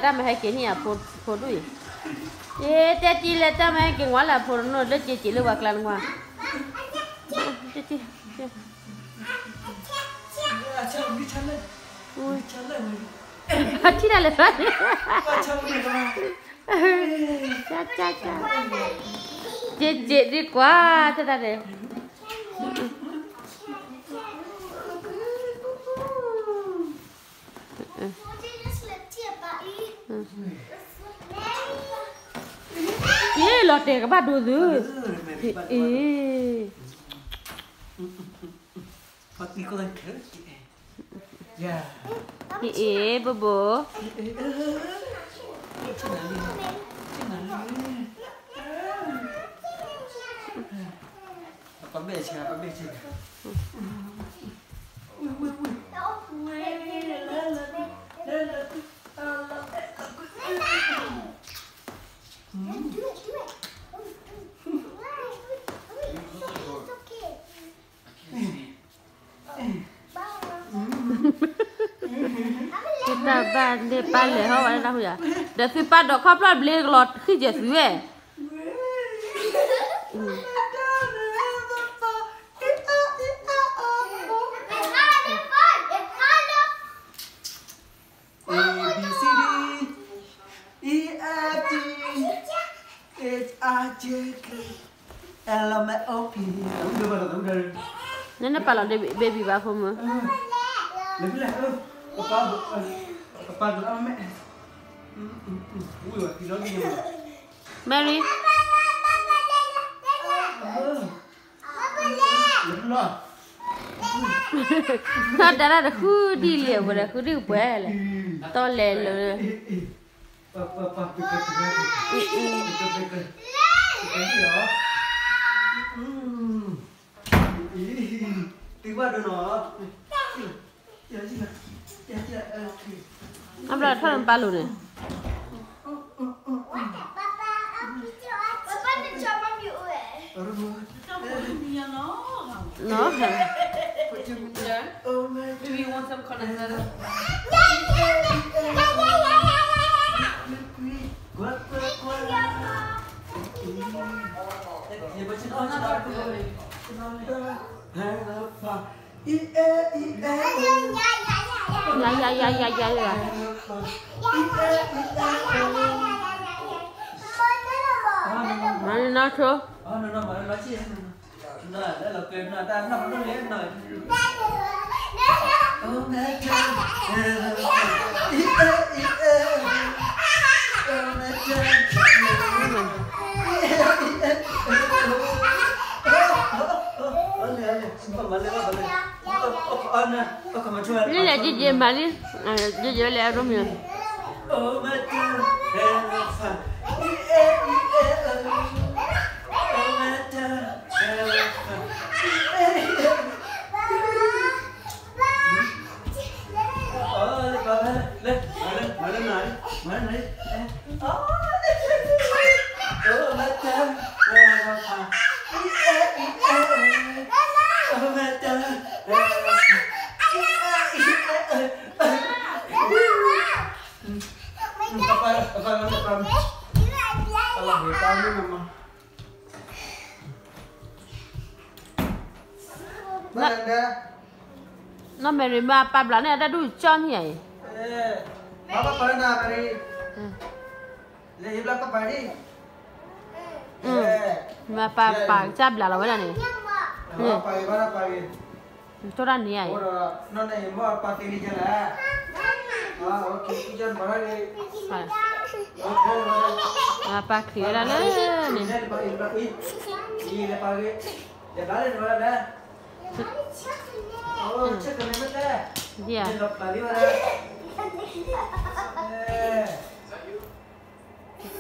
တၢ်မၤဟဲက့ၤန့ၢ်အဖိဒူၣ်အံၤ, ယတဲတံၢ်လၢတၢ်မၤဟဲက့ၤဝဲလၢအဖိတနီၤလၢက့ၤက့ၤလၢပှၤကျါနကွၢ်, ထံၣ်တၢ်လဲၤဘၣ်, က့ၤက့ၤဒ်ကွၢ်တၢ်တၢ်န့ၣ် က့ၤလီၤတဲာ်ကဘၣ်ဒိသု, အ့ၣ်, အ့ၣ်, ဘိဘိ, သုတၢ်ဘၣ်န့ၢ်ပၢ်လဲၤဟီၣ်ဝဲဒၣ်တၢ်ဟူယၤ, ဒီးသုပၢ်ဒိးခီၣ်ဖျီၣ်ဘျ့ကလီၤဃံၢ်ကဲၤသုဝဲ, နနပာ်လီၤ baby ဘၣ်ဖိမုၣ်, Mary, Mary, တၢ်တၢ်တဃုဒံၣ်လံ အဝဲဒၣ်ဃုဒံၣ်ပှဲၤလဲၣ်, တီလဲၤလၢ အဘျီထီၣ်နပၢ်လိၤန့ၣ်, ယၤ ယၤ ယၤ ယၤ ယၤ, မၤန့ၢ်နီၢ်ဆိ, လၢလဲၣ် ယယဲမၤလံ, ယယဲလဲၣ် အရိမ့ၤ နီၢ် Mary မၤပာ်ဘျးန့ၣ် အတၢ်ဒူၣ်ကၠီန့ၣ်အံၤ, မၤပာ်ပာ်ကစၢ်ဘျးလီၤဝဲဒၣ်န့ၣ်, တိၢ်တၢ်န့ၣ်အံၤ, မၤပာ်ချံးဝဲဒၣ်လၢန့ၣ်,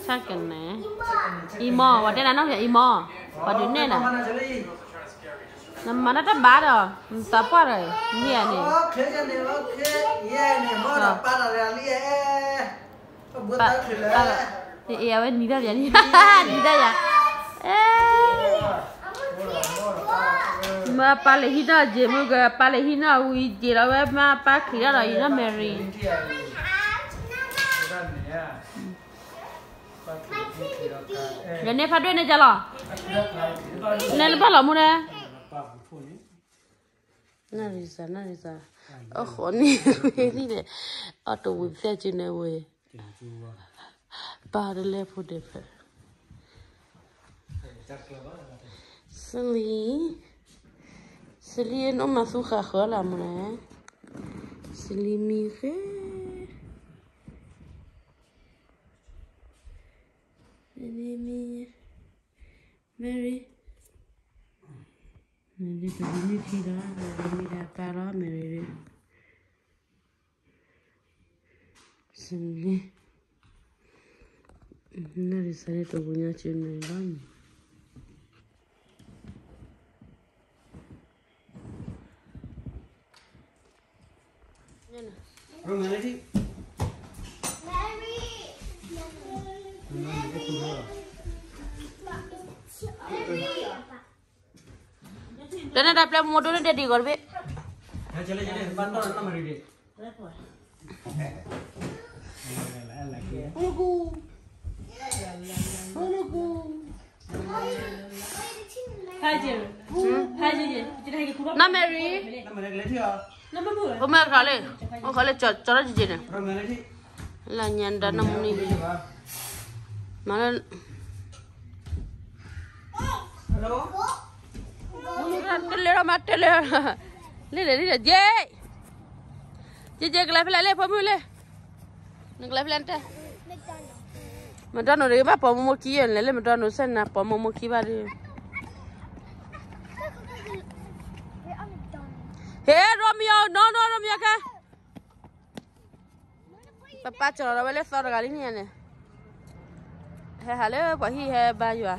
ဆၣ်ကနဲ, အံၤမီၢ် ပှၤတဲနၤနီၢ်ဖဲအံၤမီၢ်, ပှၤဒုးနဲၣ်နၤ, နမၤတၢ်တဘၣ်ဒီး, နသးပှၢ်ဒီး, မ့ၢ်ဧါန့ၣ်, ပၢ်, အဝဲနံၤတၢ်ယၤန့ၣ်, နံၤတၢ်ယၤ, မ့ၢ်ပၢ်လဲၤဟံးနီၢ်က့ၤမုၢ်က, ပၢ်လဲၤဟံးနီၢ်ဝံၤက့ၤလီၤဝဲ မ့ၢ်ပၢ်ချံးတၢ်ဒီးအံၤနီၢ် Mary. ယန့ၢ်ဖးဒိၣ်န့ၢ်ကလီၤ, နဲနဘၣ်လီၤမူန့ၣ်, နရံစၤ နရံစၤ, အဃိန့ၣ်ဝဲဒ်န့ၣ်, အတဝံၤဖျဲၣ်က့ၤန့ၣ်ဝဲ, ပၢ်တလဲဖိဒဲးဖဲ စလံ, စလံနီၢ်မၤသူဃာ်ဃၢလၢမူန့ၣ်, စလံမံဃဲ, မံ, Mary, မံတဘျုးမံခံဒီး မံဒၣ်ပၢ်လီၤ Mary, စလံ, နရံစၤန့ၣ်တဝံၤညါက့ၤန့ၣ်လီၤ. တၢ်န့ၣ်တၢ်ပျဲမိၢ်ဒိၣ်န့ၣ်ဒဲးဒံးဂီၤတဘ့ၣ်, နီၢ် Mary, အိၣ်မ့ၢ်ခီလ့ၣ်, အိၣ်ခီလ့ၣ် ကၠီထီၣ်က့ၤက့ၤန့ၣ်, လၢညါဒၣ်နီၢ်မုၢ်နံၤ, မၤလၢ တလဲၤထီၣ်မး တလဲၤထီၣ်, လ့ၣ်လ့ၣ်လ့ၣ်လ့ၣ်, က့ၤ, က့ၤက့ၤ ကလဲၤဖဲလဲၣ်လ့ၣ် ဖိမုၣ်လ့ၣ်, နကလဲၤဖဲလဲၣ်နတဲ, McDonald တဂ့ၤဘၣ် ပိာ်မုၣ်မိၢ်ခံယဲၢ်န့ၣ် လဲၤလၢ McDonald စဲနၤ ပိာ်မုၣ်မိၢ်ခံဘၣ်ဒီး, ဟဲ Romeo, no, no, Romeo ခဲ ပပၢ်ကၠီၤလီၤဝဲလၢသီတဂၤလံန့ၣ်န့ၣ်, ဟဲဟးလၢပှၤဟံၣ်ဟဲဘါယွၤ,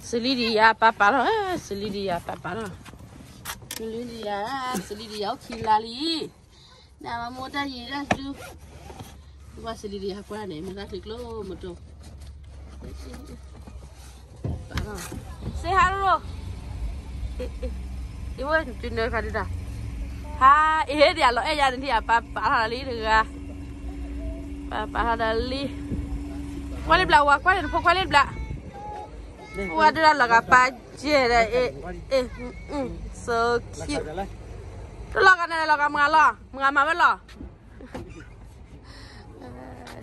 စလံဒံးယၤပာ်ပာ်လီၤ, စလံဒံးယၤပာ်ပာ်လီၤ, စလံဒံးယၤ, စလံဒံးယၤအိၣ်ခံလါလံ, နမ့ၢ်မိၢ်တၢ်ယံၤတၢ်ဒု, ကွၢ်စလံဒံးယၤကွၢ်န့ၣ် မ့ၢ်တၢ်ချံကျိမတိၢ် Say hello, အဝဲတုၤနၢ်ခါဒုဒၣ်, ဟါ, အဟ့ၣ်ဒံးအလီၤအဲၣ်ယၤန့ၣ် ပာ်ပာ်ထီၣ်လံတဂၤ, ပာ်ပာ်ထီၣ်ဒီးလံ, ကွၢ်လံဘျးဝါ ကွၢ်လံနဖိ ကွၢ်လံဘျး, ဝါဒုဒၣ်လီၤဂာ်ပာ်ကဲဒီး, အ့, so cute, တလီၤဂာ်န့ၣ်လီၤဂာ်မုၢ်ဂၤလီၤ, မုၢ်ဂၤမၤဝဲလီၤ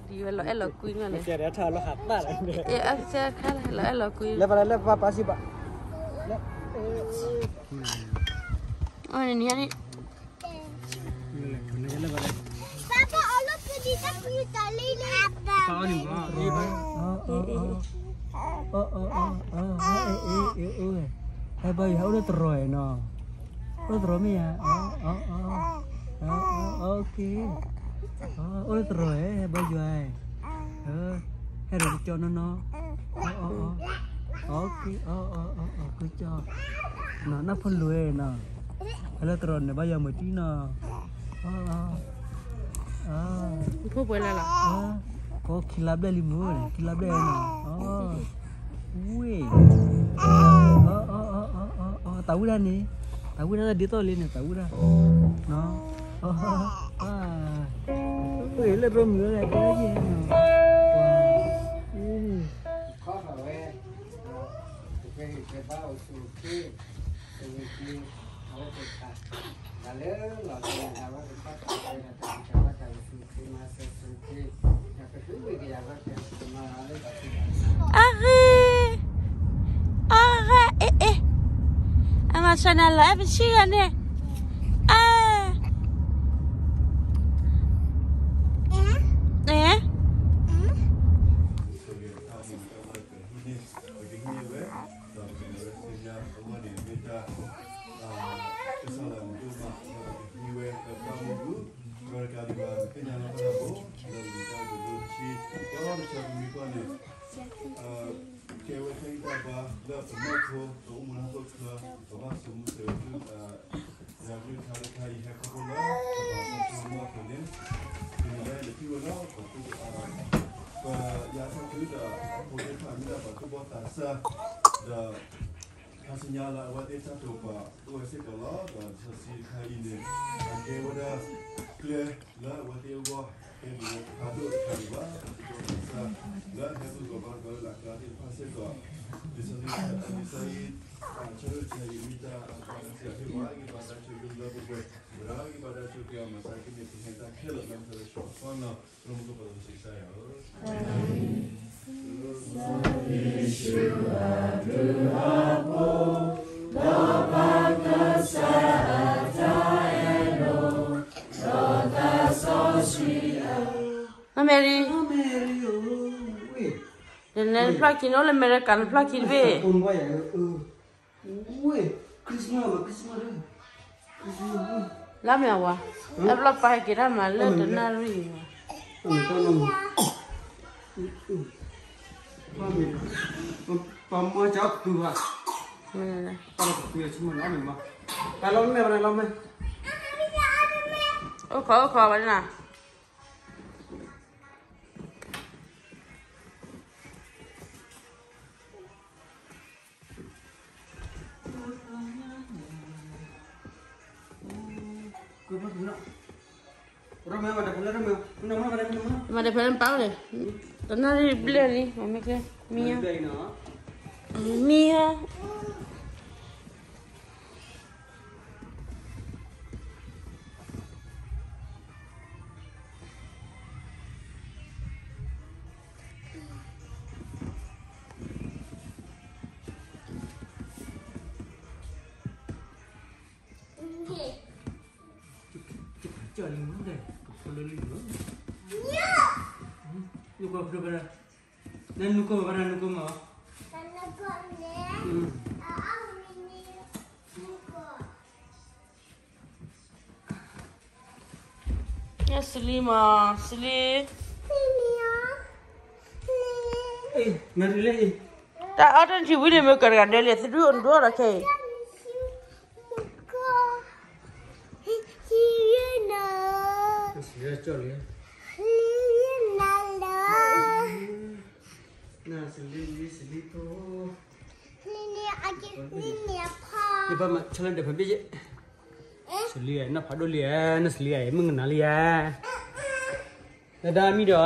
ဒ်ဝဲလီၤအဲၣ်လီၤကွံမးန့ၣ်, လီၤအဲၣ်လီၤကွံ, လၢပလၢပပၢ်စံးဘၣ်, အန့ၣ်န့ၣ်, ဟဲဘါယွၤ အိၣ်လၢတရီၤနီၤ, အိၣ်လၢတရီၤမ့ၢ်ဧါ, အိၣ်လၢတရီၤဧၢ ဟဲဘါယွၤ, ဟဲဒီးကကၠီနီၢ်နီၢ်, ကကၠီ, နဖိလိၤနီၤ, ဟဲလၢတရီၤန့ၣ် ဘါယွၤမုၢ်တံၢ်နီၤ, ဖိပှဲၤလၢ်လီၤ, အိၣ်ခံလါဘျဲၣ်လံမုၢ်, ခံလါဘျဲၣ်နီၤ, ဝ့ၢ် တၢ်ဝံၣ်ဒၣ်န့ၣ်, တၢ်ဝံၣ်ဒၣ်ဒ်သိးလံန့ၣ် တၢ်ဝံၣ်ဒၣ်, လၢရိမုၢ်လၢကဲယဲၢ်နီၤ, ခီထီၣ်ဝဲ, တကဲဟ့ၣ်ကဲဘါအိၣ်ဆူၣ်အိၣ်ချ့, တဝ့ၢ်က့ၤ, အဝဲသ့ၣ်တဖၣ်, တၢ်လၢလီၢ်ကဝဲၤဒၣ်ဝဲကခီထီၣ်ဝဲဒီးတၢ်ဂံၢ်တၢ်ဘါတၢ်အိၣ်ဆူၣ်အိၣ်ချ့မၤစၢၤဆူၣ်အိၣ်ချ့, ဒီးကဒုးဝ့ၢ်ကယၤဝဲကမၤလၢဘၣ်ဆူၣ်ဘၣ်ဆူၣ်, အဂ့ၤ, အဂ့ၤ, အ့ၣ်, အမၤစၢၤနၤလီၤ အဲၣ်ပဆံဂၤန့ၣ်, အ, အ ပကဟံးန့ၢ်ဝဲ, ဒီးပကလဲၤဝဲဆူညါအဂီၢ်န့ၣ် မ့ၢ်တၢ်, ကစၢ်လၢမုၢ်ဒိၣ်မး, ဒီးပကဟံးဝဲ ဒီးပၢ်မုၢ်ဒု, ဒီးတကးဒံးဘၣ် ပသ့ၣ်ညါလီၤပသးဘိ, ဒီးလံာ်တၢ်ကတိၤဒိတဆံ, ဒီးတၢ်ကမံၤကွၢ်န့ၣ်, ကဲဝဲတၢ်ဂံၢ်တၢ်ဘါလၢပနီၢ်ခိ, ပအိၣ်မူလၢဟီၣ်ခိၣ်ချၢ, ပဘၣ်ဆိမိၣ်ဆၢဝဲဒၣ် ယၤကလုၢ်ကထါတခါအံၤဟဲခီဖျိလၢပပာ်ဖှိၣ်မီၢ်ခိၣ်န့ၣ်, ဒ်န့ၣ်လၢယထံၣ်ဝဲလီၤ, ပယါထီၣ်တုၤဒီးအဖိသ့ၣ်တဖၣ်မ့ၢ်ဒၣ်ပှၤသူၣ်ဘီၣ်သးစၢ်, ဒီး ခါဆူညါလၢအဝဲသ့ၣ်တၢ်တိာ်ပာ်အိၣ်ဝဲစ့ၢ်ကီးလီၤ. ဒီးလံာ်စီဆှံတခါအံၤန့ၣ် အကဲဝဲဒၣ်ကျဲလၢအဝဲသ့ၣ်အဂီၢ် ကဲဝဲဒၣ်တခါဒိၣ်တခါဒိၣ်ဘၣ်. ပစံးဘျုးကစၢ်လၢအဟဲပူၤဖျဲးဘၣ်ပှၤလၢအကျါသ့ၣ်တဖၣ်စ့ၢ်ကီး, လံာ်စီဆှံ, လံာ်စီဆှံ အဆၢဒိၣ်တဆၢအံၤ မ့ၢ်တၢ်အကါဆံးအဟ့ၣ်ဝဲ ဂံၢ်ဘါတၢ်ဆိၣ်ဂ့ၤလၢပှဲၤပှဲၤ, ဝဲဒၣ်ဂံၢ်ဘါတၢ်ဆိၣ်ဂ့ၤအီၤ မၤစၢ်က့ၤန့ၣ် ပဟဲတၢ်ခဲလၢာ်လၢပသရၣ်ဆိအဖီနီၤ ပလၢမူခိၣ်ပှၤလၢပစံးကစၢ်ယွၤဧၢ မ့မ့ၢ် နဖျီၣ်ခံန့ၣ် အိၣ်လၢအမဲရကၤ နဖျီၣ်ခံတဘ့ၣ် လါမ့ၢ်အဝၤ, အဘျီပာ်ဟဲက့ၤတၢ်မၤလၢတနၣ်ရံၣ်အံၤ, အိၣ်ခိးအိၣ်ခိးဝဲဒၣ်နၤ မၤဒီးဖဲလၢပာ်ဝဲလဲၣ်, တနၣ်ရံၣ်ဘျဲၣ်လံ, မ့ၢ်ကဲ, မံၤ, မံၤဧါ, နနူကီၢ်ဘၣ်နနူကီၢ်မး, စလံမး, စလံ, တၢ်အီၣ်တၢ်နထံဝံၤန့ၣ် မ့ၢ်ကတဂၤဒဲးလံ သဒုအိၣ်နဒိၣ်ဒီးခဲအံၤ ယဘၣ်မၤဆီလၢဒၢးဖးဘ့ၣ်ယဲၢ်, စလံဧၢ နီၢ်ဖးဒိၣ်လံဧၢ, နစလံဧၢ မုၣ်ကနၤလံဧၢ, နဒါမံဒီး လၢ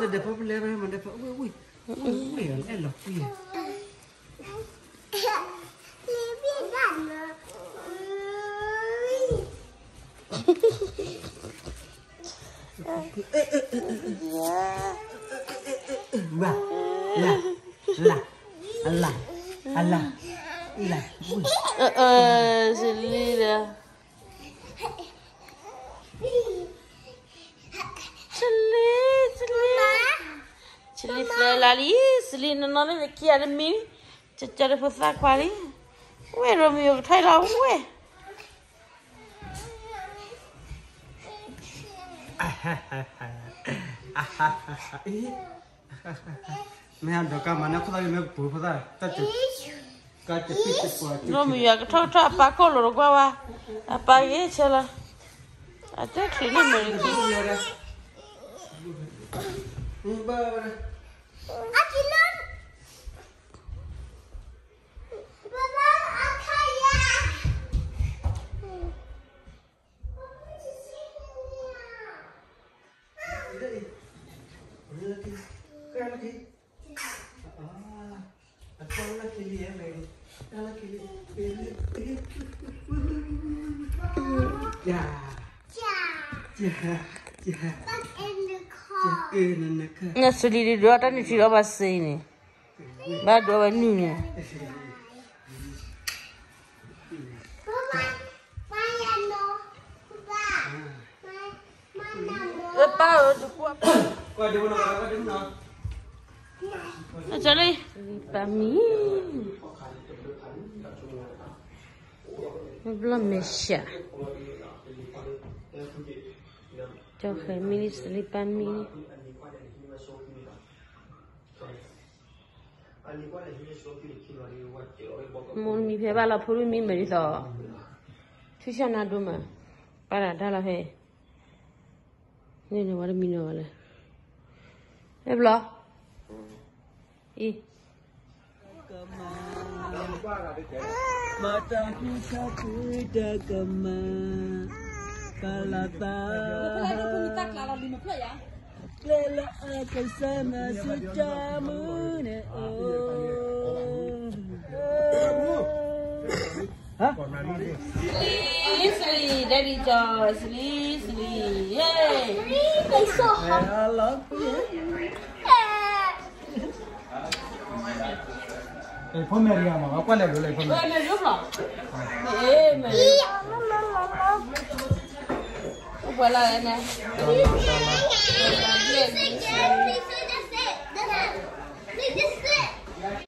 ဒၢးဖးပလဲၤမၤဒၢးဖးဝ့ၢ်ဝ့ၢ်, ဝ့ၢ်လၢအဲၣ်လီၤကွံာ် လၢ, လၢ, လၢ, လၢ, လၢ, စလံဒီး စလံ, စလံ, စလံသၢလါလံ, စလံနီၢ်နီၢ်လၢနခံဂၤတမံၤ, ကကၢ်တဖိသၣ်ခွါလံ, ဝဲၢ်ရိမံၤယိၤကထီၣ်လီၤဝဲၢ် မ့ၢ်ဟးဒီးကါမၤန့ၢ်ခိၣ်သၣ်လံ မ့ၢ်ကပူၤဖိသၣ်, ရိမံၤယိၤကထီၣ်ကထီၣ် အပၢ်ကိၢ်လိာ်တကွၢ်ဘၣ်, အပၢ်ဂ့ၤဆဲလီၤ, အတဲချုးလၢမဲာ်ရံခံ နစလံဒုးဒိးတၢ်နုၢ်ထံအီၣ်ဘၣ်စ့န့ၣ်, ဘၣ်ဒိးဝဲနုၢ်န့ၣ် ပၢ်ဧၢ, လံပၢ်မံ, ဘျီမဲာ်ဆှး, ကၠီဃဲၤမံလံ စလံပၢ်မံလံ. မိၢ်မံဖဲဘၣ်လီၤဖိမံမံမုာ်ဒ်သိး, ထွံၣ်ဆၣ်နါဒိၣ်မး, ပၢ်တၢ်တၢ်လီၤဖဲ, န့ၣ်န့ၣ်ဝဲတမံနီၤဘၣ်လၢ, အဲၣ်ဘျီ, အံၤ မၤတၢ်ဖံးတၢ်ဖုးတၢ်ကမၣ်, ပၢ်လီၤသး, ကျဲလၢအကစၢ်မၤဆူၣ်တၢ်မုၢ်န့ၣ်, အိ, စလံ, စလံ, Daddy ကၠီ, စလံ, စလံ, ယဲ, ဖိမဲာ်ရံမး, ကွၢ်လဲၤလိၤလၢဖိမဲာ်ရံ, အိၣ်ပှဲၤလၢန့ၣ်,